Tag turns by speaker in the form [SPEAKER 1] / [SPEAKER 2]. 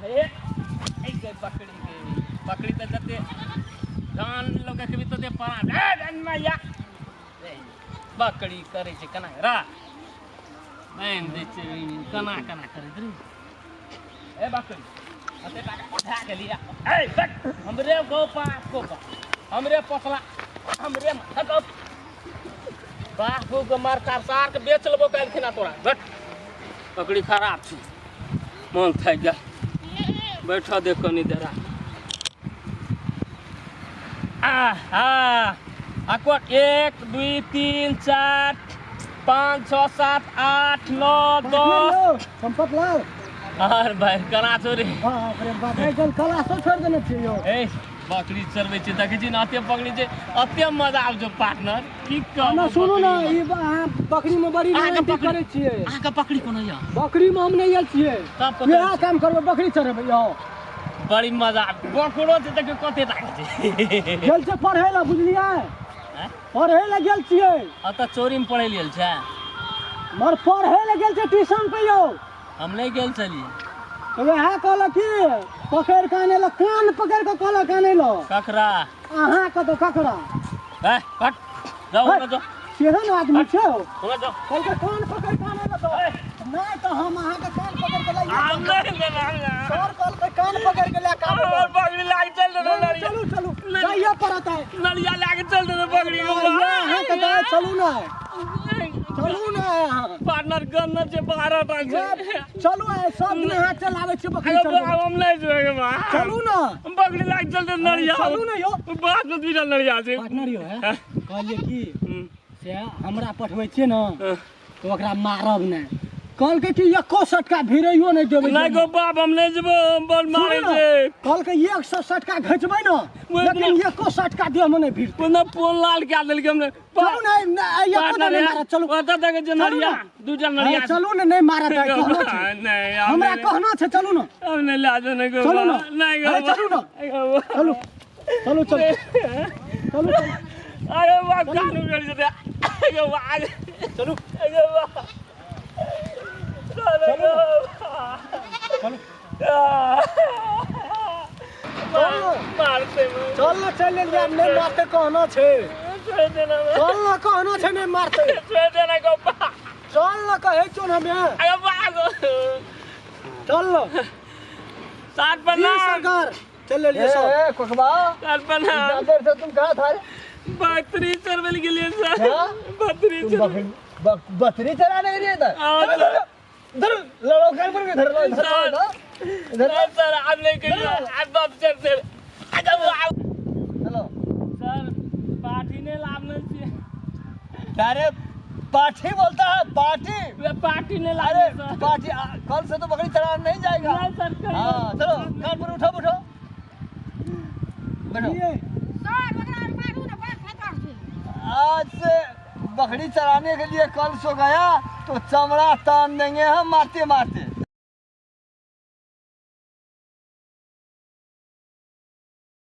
[SPEAKER 1] ए ए बकरी के बकरी तऽ जते धान लोक के भी तते पड़ा ए धनमैया बकरी करै छै केना रा बान्हि दै छै केना केना करैत रे ए बकरी कते टाका उठा के लिया ए बक हमरे गौ पाप को हमरे पोसला हमरे माथा बापू के मार सार सार के बेच लेबो काल्हि खिना तोरा बट बकरी खराब छै मन थाकि गेल बैठ दे कनी देरा आ आ कोट 1 2 3 4 5 6 7 8 9 10
[SPEAKER 2] संपत लाल
[SPEAKER 1] आर भाई कना छोरी
[SPEAKER 2] बाप रे बाप आइ काल्हि क्लासो छोड़ि देने छियै यौ
[SPEAKER 1] ए बकरी चरबै छै देखै छी ने अते बकरी छै अते मजा आबै छै पार्टनर की कहू
[SPEAKER 2] ना सुनू ने ई अहाँ बकरीमे बड़ी
[SPEAKER 1] अहाँके
[SPEAKER 2] रोमांटिक
[SPEAKER 1] बकरी-
[SPEAKER 2] करै छियै
[SPEAKER 1] अहाँके बकरी कोनो यऽ
[SPEAKER 2] बकरीमे हम नहि आयल छियै
[SPEAKER 1] तब कतऽ
[SPEAKER 2] इएह काम करबै बकरी चढ़ेबै यौ
[SPEAKER 1] बड़ी मजा बकरो छै देखियौ कते लागै छै
[SPEAKER 2] गेल छै पढ़ै लए बुझलियै
[SPEAKER 1] आँय?
[SPEAKER 2] पढ़ै लए गेल छियै
[SPEAKER 1] अतऽ चोरीमे पढ़ै लेल छै
[SPEAKER 2] मर पढ़ै लए गेल छै ट्यूशन पे यौ
[SPEAKER 1] हम नहि गेल छलियै
[SPEAKER 2] तऽ वएह कहलक कि पकड़ि कऽ आनै लए कान पकड़ि कऽ कहलक आनै लए
[SPEAKER 1] ककरा
[SPEAKER 2] अहाँके तऽ ककरा
[SPEAKER 1] ए कट जाउ
[SPEAKER 2] हट।
[SPEAKER 1] ओने जाउ
[SPEAKER 2] केहन आदमी छै ओ
[SPEAKER 1] ओने जाउ
[SPEAKER 2] कहलकै कान पकड़ि कऽ आनै लए तऽ नहि तऽ हम अहाँके कान पकड़ि कऽ लए
[SPEAKER 1] हम नहि लेबै
[SPEAKER 2] सर कहलकै कान पकड़ि कऽ लए कऽ आबै
[SPEAKER 1] हमर बकरी लाग चल देबै
[SPEAKER 2] लए।
[SPEAKER 1] नरिया
[SPEAKER 2] चलू चलू जाइए पड़त आइ
[SPEAKER 1] नरिया लाग चल देबै बकरी
[SPEAKER 2] अहाँके दाइ चलू ने चलू ने अहाँ
[SPEAKER 1] पार्टनर गन छै 12 टा छै
[SPEAKER 2] चलू आइ सब दिन अहाँ चलाबै छियै बकरी
[SPEAKER 1] अरे
[SPEAKER 2] चलबै
[SPEAKER 1] बाप, हम नहि जेबै बा
[SPEAKER 2] चलू ने
[SPEAKER 1] बकरी लाग चल दे नरिया
[SPEAKER 2] चलू ने यौ
[SPEAKER 1] बात में दुईटा नरिया छै
[SPEAKER 2] पार्टनर यौ है कहलियै की
[SPEAKER 1] हम्म,
[SPEAKER 2] से हमरा पठबै छियै ने
[SPEAKER 1] हँ।
[SPEAKER 2] तऽ ओकरा मारब नहि कहलकै कि एको सटका भिड़ैयो नहि देबै
[SPEAKER 1] नहि गो बाप हम नहि जेबै हम बड़ मारै
[SPEAKER 2] सुनू ने,
[SPEAKER 1] छै
[SPEAKER 2] कहलकै 100 सटका घिचबै ने
[SPEAKER 1] ओहि
[SPEAKER 2] लेकिन
[SPEAKER 1] दिना-
[SPEAKER 2] एको सटका देहमे नहि भिड़तै
[SPEAKER 1] ओना फोन लाल कए देलकै हमने
[SPEAKER 2] चलू ने नहि एको नहि मारत चलू
[SPEAKER 1] ओतऽ देखै छै
[SPEAKER 2] चलू
[SPEAKER 1] नरिया
[SPEAKER 2] ने।
[SPEAKER 1] दूटा नरिया
[SPEAKER 2] हँ, चलू ने नहि मारत आइ कहना छै
[SPEAKER 1] नहि हम
[SPEAKER 2] हमरा
[SPEAKER 1] नहि-
[SPEAKER 2] कहना छै चलू ने
[SPEAKER 1] हम नहि लए जेबै नहि गो
[SPEAKER 2] चलू ने।
[SPEAKER 1] बाप, नहि गो
[SPEAKER 2] अरे, चलू ने।
[SPEAKER 1] बाप।
[SPEAKER 2] चलू चलू चलू चलू चलू
[SPEAKER 1] अरे बाप कान उगड़ जेतै अरे बाप
[SPEAKER 2] चलू
[SPEAKER 1] अरे बाप अरे
[SPEAKER 2] चलू।
[SPEAKER 1] बाप।
[SPEAKER 2] चलू
[SPEAKER 1] मारते
[SPEAKER 2] चल ने चलि लेलियै आब नहि मारतै कहना छै
[SPEAKER 1] छोड़ देना
[SPEAKER 2] चल ने कहना छै नहि मारतै
[SPEAKER 1] छोड़ देना गप्पा
[SPEAKER 2] चल ने कहै छौ ने हमे
[SPEAKER 1] अरे बाप
[SPEAKER 2] चल ने
[SPEAKER 1] सात
[SPEAKER 2] जी
[SPEAKER 1] प्रणाम
[SPEAKER 2] सरकार चल लेलियै सब
[SPEAKER 3] ए कोकबा
[SPEAKER 1] सात प्रणाम
[SPEAKER 3] देर से तुम कहाँ था रे?
[SPEAKER 1] बकरी चरबै के लिए सर
[SPEAKER 3] क्या?
[SPEAKER 1] बकरी
[SPEAKER 3] तुम
[SPEAKER 1] चरबै
[SPEAKER 3] बकरी चराने के लिए इधर
[SPEAKER 1] हाँ,
[SPEAKER 3] चलो,
[SPEAKER 1] सर।
[SPEAKER 3] चलो, इधर लड़ो कर पर इधर लो, इधर लो,
[SPEAKER 1] सर।
[SPEAKER 3] इधर इधर लो।
[SPEAKER 1] सर आप नहीं करिए आप बाप सर सर अच्छा वो आओ।
[SPEAKER 3] चलो
[SPEAKER 1] सर पार्टी ने लाभ नहीं
[SPEAKER 3] क्या रे पाठी बोलता है पाठी
[SPEAKER 1] वे पार्टी ने लाभ
[SPEAKER 3] अरे
[SPEAKER 1] सर
[SPEAKER 3] पाठी कल से तो बकरी चराने नहीं जाएगा
[SPEAKER 1] नहीं सर कहियो।
[SPEAKER 3] हाँ चलो कान पर उठो उठो बैठो
[SPEAKER 2] ये
[SPEAKER 4] सर ओकरा मारू ने बड़ खतर छै
[SPEAKER 3] आज से बकरी चराने के लिए कल सो गया तो चमड़ा तान देंगे हम मारते मारते